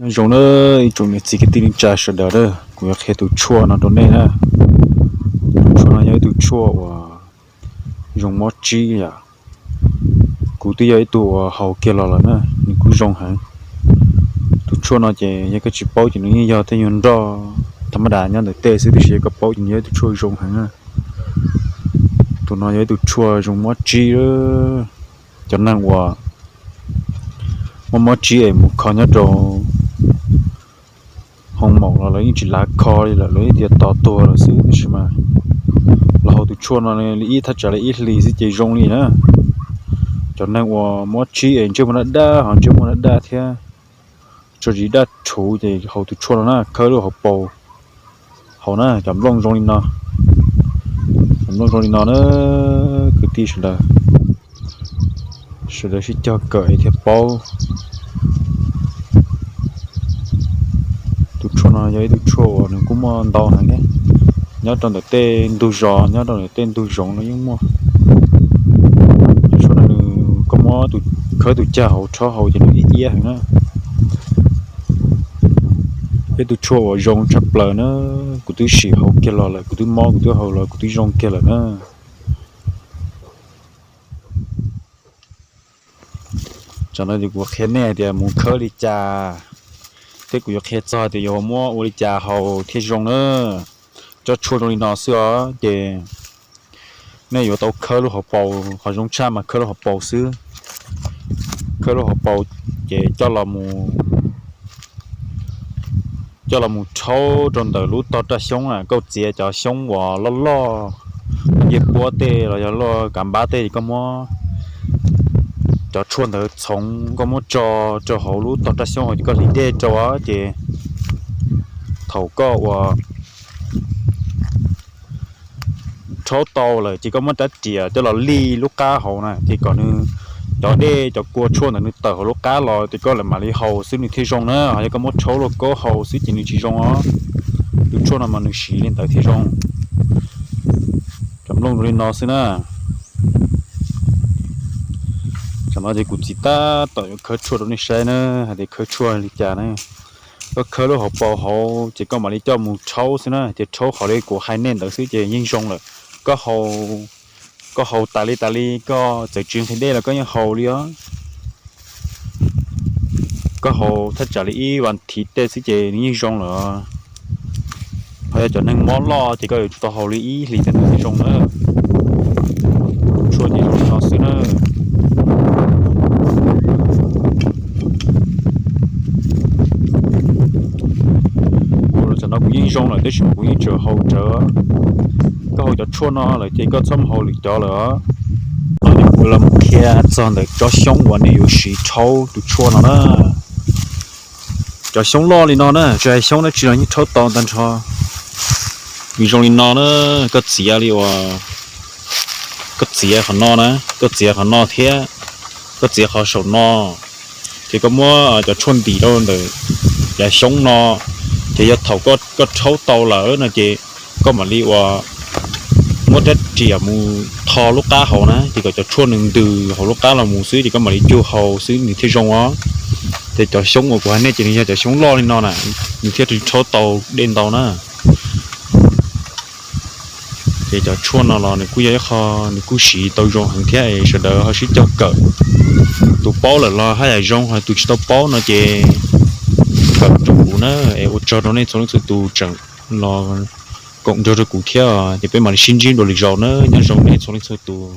Nyob zoo na ib tsoom niam txiv kwv tij neej tsa sawv daws, kuv yuav qhia tus tshuaj no rau nej na. Tus tshuaj no yog ib tug tshuaj uas zoo mob tsib yom. Kuv twb yog ib tug uas haus kiag los lawm na, nws kuj zoo heev. Tus tshuaj no ces yog koj tsis paub ces nws yeej yog tej nyuag nroj thas mas das nyob ntawm tej xwb, tiam sis yog koj paub ces nws yog ib tug tshuaj zoo heev na. Tus no yog ib tug tshuaj zoo mob tsib. Cov neeg uas muaj mob tsib es mus kho nyob rau hoo maum los lawv yeej tsis lav kho li lawm, lawv yeej tias tos tuag lawm xwb, tab sis mas los haus tus tshuaj no li ib thaj tsam li ib hlis xwb ces zoo li na. Cov neeg uas mob tsib es ntsej muag daj daj, ho ntsej muag daj daj thiab tso zis daj rhuv ces haus tus tshuaj no na, khawb lub hauv paus haus na. Cov nplooj zoo li no, cov nplooj zoo li no na, kwv tij sawv daws, sawv daws sib cog kawm thiaj paub. Tus tshuaj no yog ib tug tshuaj uas nws kuj muaj ntau heev thiab, nyob rau ntawm tej ntug zos, nyob rau ntawm tej ntug zoov los yeej muaj. Tus tshuaj no nws koj muab khawb tus cag hauv rhaub haus ces nws iab iab heev na. Ib tug tshuaj uas zoo tshaj plaws na, kuv twb sim haus kiag los lawm, kuv twb mob kuv twb haus los kuv twb zoo kiag lawm na. Tsam no ces kuv qhia nej hais tias mus khawb li cas, thiab kuv yuav qhia txog tias yuav muab ua li cas haus thiaj zoo na. Tsob tshuaj zoo li no xwb os, ces nej yuav tau khawb lub hauv paus, qhov zoo tshaj mas khawb lub hauv paus xwb. Khawb lub hauv paus ces coj los mus, coj los mus rhaub rau ntawm lub tog raj xyoob na. Koj txiav cov xyoob uas loj loj, ncej puab tej los yog loj kav npab tej, koj muab cov tshuaj ntawd txhoov, koj muab tso rau hauv lub tog raj xyoob hauv ces koj hliv dej rau ces thaum koj ua rhaub tau lawm ces koj muab rab riam coj los lij lub qab hauv na, ces kom nws, cov dej cov kua tshuaj ntawd nws tawm hauv lub qab los ces koj mam li haus xwb nws thiaj zoo na. Ho yog koj muab rhaub luaj kaub haus xwb ces nws tsis zoo os. Tus tshuaj no mas nws siv li ntawd thiaj zoo. Cov nplooj zoo li no xwb na. Tam no ces kuv txiv tab tom yuav khawb tshuaj rau nej saib na, hais tias khawb tshuaj li cas na. Koj khawb lub hauv paus hauv ces koj mam li coj mus rhaub xwb na, ces rhaub qhov li kuv hais nej ntawd xwb ces yeej zoo lawm. Koj haus, koj haus tas li tas li, koj txawm tsis nqhis dej los koj yeej haus li os. Koj haus thaj tsam li ib vas thiv tej xwb ces nws yeej zoo lawm. Ho yog cov neeg mob loj ces koj yuav tsum tau haus li ib hlis thiaj zoo na. Tshuaj ces zoo li no xwb na. Kuv tam no kuv yeej zoo lawm tab sis kuv yeej tseem haus tsawv. Koj haus cov tshuaj no lawm ces koj txhob mus haus lwm cov lawm. Kuv los mus qhia txog ntawm tsob xyoob uas nej yuav siv rhaub tus tshuaj no na. Cov xyoob loj li no na, tsis hais xyoob dab tsi los yeej rhaub tau tag nrho. Nws zoo li no na, koj txiav li uas, koj txiav qhov no na, koj txiav qhov no thiab koj txiav qhov saum no, ces koj muab cov tshuaj ntim rau ntawm yav xyoob no, ces yog thaum koj rhaub tau lawm no ces koj mam li uas muab rab riam mus tho lub qab hauv na, ces kom cov tshuaj nws ntws hauv lub qab los mus xwb ces koj mam li cug haus xwb nws thiaj zoo os. Ces cov xyoob uas kuv hais nej ces nws yog cov xyoob loj li no na, nws thiaj li rhaub tau dej ntau na. Ces cov tshuaj no los nws kuj yog ib qho nws kuj siv tau zoo heev thiab es sawv daws ho sib cog kawm. Tus paub lawm los haj yam zoo, ho tus tsis tau paub no ces kawm rau kuv na, es ua tsaug rau nej txhua leej txhua tus tseem los koom nrog rau kuv thiab, ces peb mam li sib ntsib dua lwm zaus na, nyob zoo nej txhua leej txhua tus.